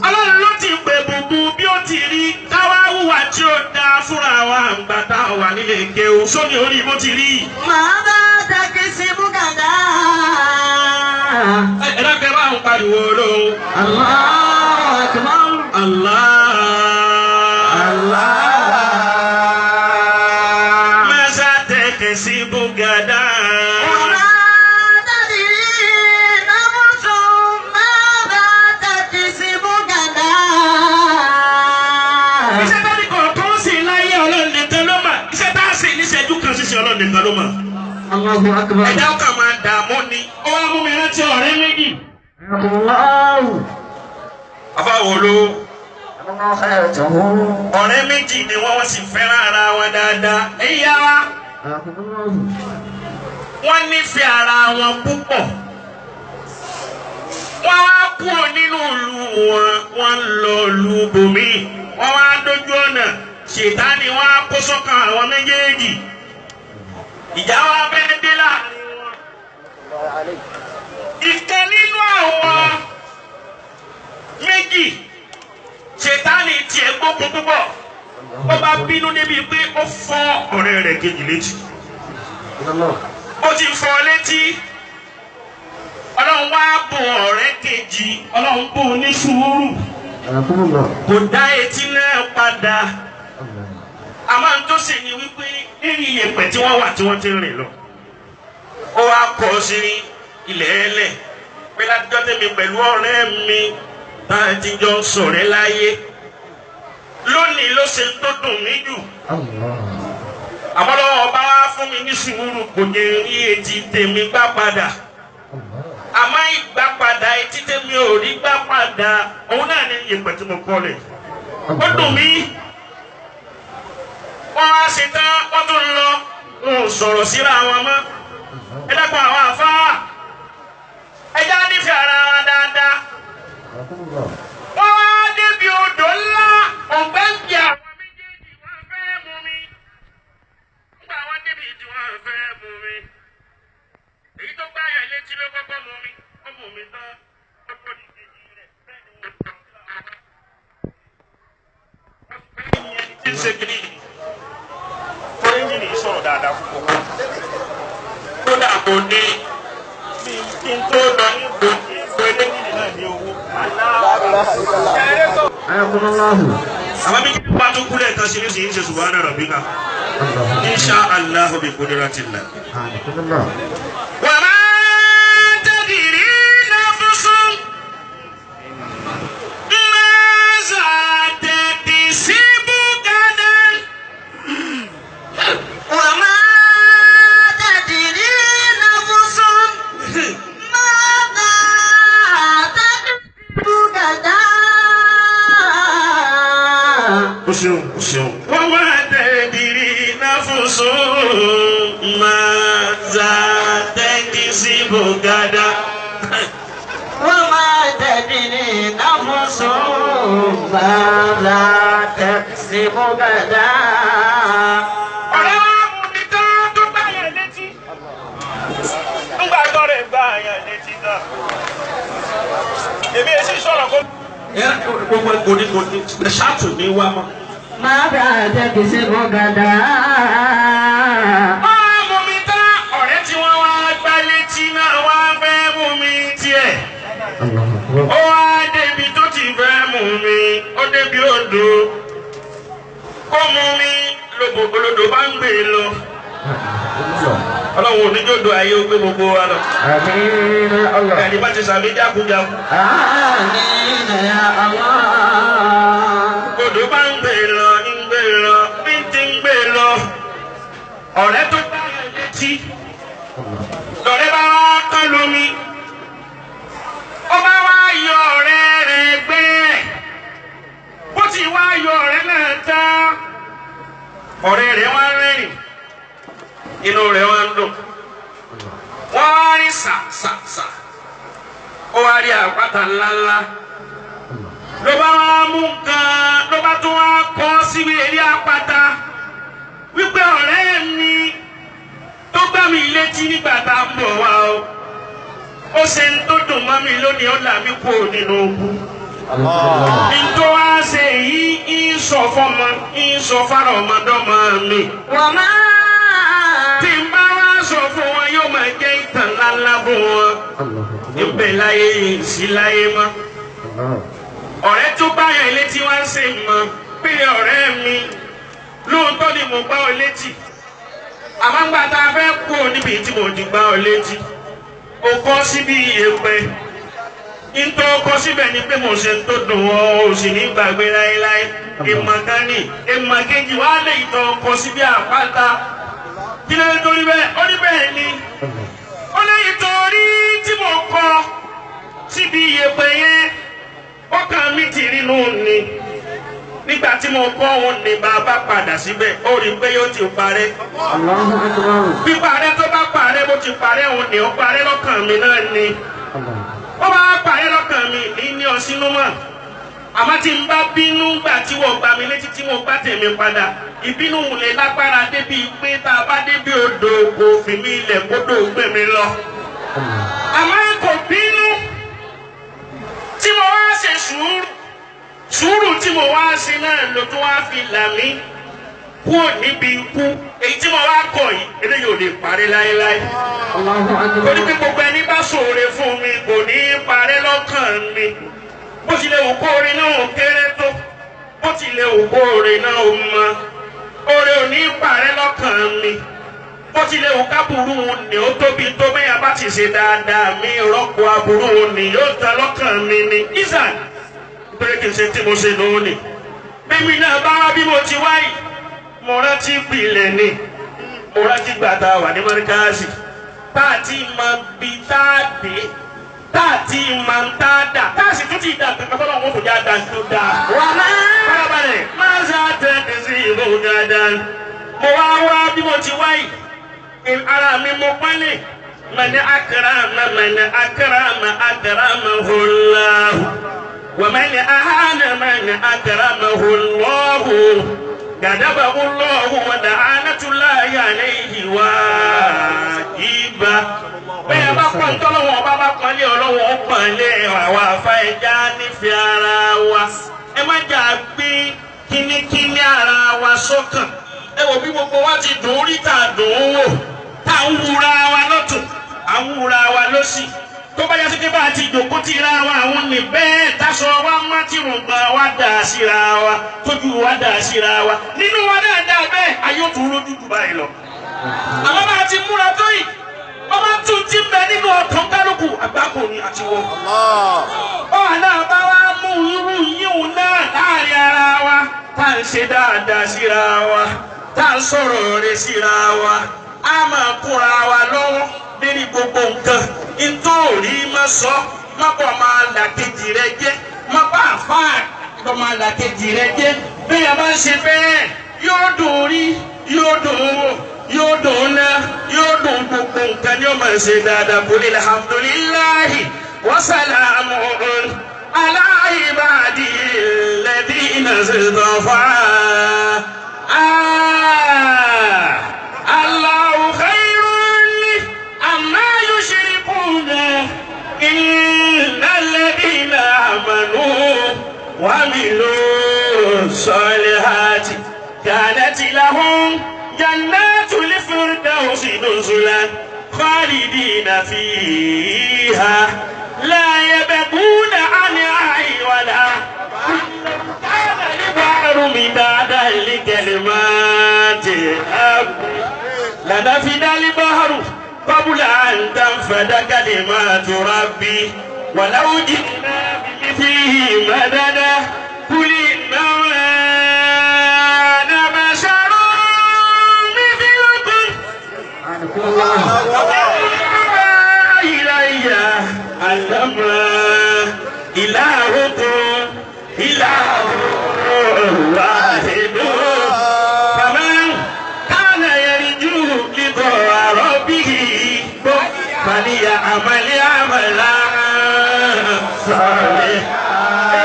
Ọlọ́run ló ti pè bùbù bí ó ti rí káwá hùwà tí ó dáa fúnra wa àgbà tá a wà nílé kéwú sómi orí bó ti rí. ماذا تكسب غدا Ẹ dákẹ́ bá ń pariwo olóhùn. الله أكبر. Allah. الله. Mẹ́sà tẹ̀kẹ̀ sí bùgàdá. وما تدري نفس ماذا تكسب غدا. Iṣẹ́ tó ní kọ̀ọ̀kan sì láyé Ọlọ́run nìkan ló mà. Iṣẹ́ tá a sì níṣẹ́jú kan ṣíṣe Ọlọ́run nìkan ló mà. الله أكبر. Ẹ̀dá ọkàn máa dààmú ni. Ó wá mú mi rántí ọ̀rẹ́ méjì. الله. Bàbá wo ló? الله حياته. Ọ̀rẹ́ méjì ni wọ́n sì fẹ́ràn ara wọn dáadáa. Ẹ̀yin yá wa, wọ́n nífẹ̀ẹ́ ara wọn púpọ̀. Wọ́n wá kúrò nínú ìlú wọn, wọ́n ń lọ ìlú bòmí. Wọ́n wá dójú ọ̀nà, ṣètánì wọ́n á kó sọ́kàn àwọn méjèèjì. Ìjà wa fẹ́ dé láàrin wọn. Ìkan nínú àwọn méjì, ṣètánì tiẹ̀ gbógun púpọ̀. Ó bá bínú débi pé ó fọ́ ọ̀rẹ́ rẹ̀ kejì létí. Ó ti fọ́ létí. Ọlọ́run wá bùn ọ̀rẹ́ kejì, Ọlọ́run bùn ní sùúrù. Kò dá etí náà padà. Àmọ́ n tó sì ní wípé nínú iyẹ̀pẹ̀ tí wọ́n wà tí wọ́n ti rìn lọ. Ó wá kọ́ sí ilẹ̀ ẹlẹ̀ pé látijọ́ tèmi pẹ̀lú ọ̀rẹ́ mi tá a ti jọ ń ṣọ̀rẹ́ láyé. Lónìí ló ṣe tó dùn mí jù. Àmọ́ lọ́wọ́ ọba wá fún mi ní sùúrù kò jẹ́ rí etí tèmi gbá padà. Àmọ́ ìgbà padà etí tèmi ò rí gbá padà òun náà ní iyẹ̀pẹ̀ tí mo kọ́ lẹ̀. Ó dùn mí. Wọ́n wá ṣe tán, wọ́n tún lọ, wọn ò sọ̀rọ̀ síra wọn mọ́. Ẹ dákun àwọn àfáà. Ẹ já nífẹ̀ẹ́ ara wa dáadáa. Wọ́n wá débi odò ńlá, ọ̀gbẹ́ ń bí àwọn méjèèjì wọ́n fẹ́ mú mi. Nígbà wọ́n débi tí wọ́n fẹ́ mú mi. Èyí tó gbá yẹn létí ló kọ́kọ́ mú mi. Ó mú mi tán, ó kọ́ ní kejì rẹ̀. Bẹ́ẹ̀ ni wọ́n tọ́ síra wọn. Ẹni tí ń ṣe kiri yìí. Torí yìí nìyí sọ̀rọ̀ dáadáa púpọ̀. Kódà kò ní bí kí n tó lọ ní ìbò ìbò eléyìí náà ní owó. Àwọn méjì bá tún kúlẹ̀ kan ṣe ní sì ń ṣe subhana rabbika. Insha Allah bi qudratillah. Wa ma tadri nafsun maza taksibu gadan. وما تدري نفس ماذا تكسب غدا. O ṣeun, o ṣeun. Wa ma tadri nafsun maza taksibu gadan. وما تدري نفس ماذا تكسب غدا. Ọ̀rẹ́ wa mú mi tán tó gbá yẹn létí. Ńgbà tọ́rẹ̀ gbá yẹn létí náà. Èmi èsì sọ̀rọ̀ kó. Gbogbo kò ní kò ní ṣáàtù ní wá mọ́. ماذا تكسب غدا. Wọ́n á mú mi tán, ọ̀rẹ́ tí wọ́n wá gbá létí náà wá fẹ́ mú mi tiẹ̀. Ó wá débi tó ti fẹ́ mú mi, ó débi odò. Ó mú mi lóbo olódò bá ń gbé lọ. Ọlọ́run ò ní jòdò ayé ó gbé gbogbo wa lọ. آمين الله. Ẹni bá ti sàmì jákujáku. آمين يا الله. Odò bá ń gbé lọ, ń gbé lọ, bí ń ti ń gbé lọ. Ọ̀rẹ́ tó bá yẹn létí. Lọ̀rẹ́ bá wá kán lómi. Ó bá wá yọ ọ̀rẹ́ rẹ̀ gbé. Bó ti wá yọ ọ̀rẹ́ náà tán. Ọ̀rẹ́ rẹ̀ wá rẹ́rìn. Inú rẹ̀ wá ń dùn. Wọ́n wá rí sà sà sà. Ó wá rí àpáta ńláńlá ló bá wá mú nǹkan ló bá tún wá kọ́ síbi eré àpáta wípé ọ̀rẹ́ mi tó gbá mi létí nígbà tá a ń bọ̀ wá o. Ó ṣe ń tó dùn mọ́ mi lónìí, ó là mí kúrò nínú ogun. Ntọ́ wá ṣe yìí ń sọ fọmọ, ń sọ fara ọmọdọ́mọ mi. وما Tí n bá wá sọ fún wọn, yóò máa jẹ́ ìtàn ńláńlá fún wọn. Ibẹ̀ láyé yìí sí láyé mọ́. Ọ̀rẹ́ tó bá yàn létí wá ń ṣe mọ́ pé ọ̀rẹ́ mi lóòótọ́ ni mo gbá ọ létí. Àmọ́ ńgbà tá a fẹ́ kú ò níbi tí mo ti gbá ọ létí. O kọ́ síbi ìyẹ̀pẹ̀. Ntọ́ kọ́ síbẹ̀ ni pé mo ṣe tó dùn ọ́, ò sì ní gbàgbé láéláé. Ìmọ̀ kan ní ìmọ̀ kejì wá lè tọ́ kọ́ síbi àpáta. Kí ló dé torí bẹ́ẹ̀? Ó ní bẹ́ẹ̀ ni. Ó lè torí tí mo kọ́ síbi ìyẹ̀pẹ̀ yẹn, ọkàn mi ti rínú ni. Nígbà tí mo kọ́ òun ni bàbá padà síbẹ̀, ó rí i pé yóò ti parẹ́. الله أكبر. Píparẹ́ tó bá parẹ́, bó ti parẹ́ òun ni ó parẹ́ lọ́kàn mi náà ni. Ó bá parẹ́ lọ́kàn mi ní ọsínú mọ́. Àmọ́ tí n bá bínú gbà tí wọ́n gbà mí létí tí mo gbà tèmi padà, ìbínú lè lágbára débi pé tá a bá débi odò kò fi mí ilẹ̀ kódò gbé mi lọ. Àmọ́ kò bínú tí mo wá ṣe sùúrù, sùúrù tí mo wá ṣe náà ló tún wá fi là mí kúrò níbi ikú. Èyí tí mo wá kọ̀ yìí, eléyìí ò lè parí láéláé. الله Torí pé أكبر. gbogbo ẹni bá ṣoore fún mi kò ní í parẹ́ lọ́kàn mi. Bó tilẹ̀ wù kó orin náà ò kéré tó, bó tilẹ̀ wù kó orin náà ò mọ, oore ò ní í parẹ́ lọ́kàn mi. Bó tilẹ̀ wù kábùrú ni ó tóbi tó, bẹ́yà bá ti ṣe dáadáa mi rọ́pò aburú ni yóò tán lọ́kàn mi ni. Ìsàn nítorí kì í ṣe tí mo ṣe lónìí. Bẹ́ẹ̀ni náà bá wá bí mo ti wáyìí, mo rántí ìpìlẹ̀ ni, mo rántí gbàtà wà ní mọ́ríkàsì tá a ti mọ bí tá a dé, tá a ti mọ tá a dà, tá a sì tún ti dà kankan tọ́lọ́ wọn kò já da tó dáa. وما Farabalẹ̀ máa ń ṣàtẹ̀kẹ̀ sí ìbò dáadáa. Mo wá wá bí mo ti wáyìí, ara mi mo pálẹ̀. Mani akrama mani akrama akramahu Allahu. Wa mani ahana mani akramahu Allahu. Gadabahu Allahu wa la'anatullahi alayhi wajiba. Bẹ́ẹ̀ bá pọ́n tọ́lọ́wọ́n ọba bá pọ́nlé ọlọ́wọ́n ó pọ́nlé àwa àfa ẹja nífẹ̀ẹ́ ara wa. Ẹ má jà gbé kínníkínní ara wa sọ́kàn. Ẹ wò bí gbogbo wa ti dùn ún rí, tà dùn ún wò. Tá à ń wúra wa lọ́tùn, à ń wúra wa lọ́sì. Tó bá yá sí pé bá a ti jòkó ti ra wa àwọn ní bẹ́ẹ̀ táṣọ wa má ti rùngbọ̀n wa dà síra wa, tójú wa dà síra wa. Nínú wa náà dà bẹ́ẹ̀, ayé ò tún rójú jù báyìí lọ. Àmọ́ bá a ti múra tó yìí, ọba tún ti bẹ nínú ọkàn kálukú àgbákò ni àti wọn. Báwa náà bá wá mú irú yíhun náà láàrin ara wa, tá à ń ṣe dáadáa síra wa, tá à ń sọ̀rọ̀ rẹ̀ síra wa, á máa kóra wa lọ́wọ́ lérí gbogbo nǹkan. Nítorí má sọ, má bọ̀ máa là kejì rẹ jẹ́, má bá àfáà bọ̀ máa là kejì rẹ jẹ́. Bí a bá ń ṣe bẹ́ẹ̀, yóò dùn rí, yóò dùn wò, yóò dùn ná, yóò dùn gbogbo nǹkan ni ó máa ṣe dáadáa. Kò lè alhamdulillahi wa salamun ala ibadi alladhina istafa. Allahu khairun amma yushrikuna innal ladhina amanu wa amilu salihati kanat lahum jannatul firdausi nuzulan khalidina fiha la yabghuna anha wala kana al-bahru midadan likalimati rabbi lanafida al-bahru qabla an tanfada kalimatu rabbi walau ji'na bimithlihi madada. Qul innama ana basharun mithlukum إلي أنما إلهكم إله واحد فمن كان يرجو لقاء ربه فليعمل عملا صالحا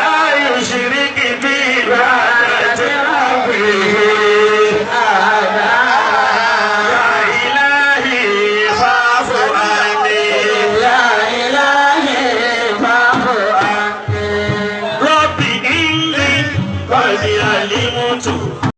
لا يشرك بعبادة ربه أحدا. يا إلهي فاعف عني. يا Kọ̀dí àlímọ́tò.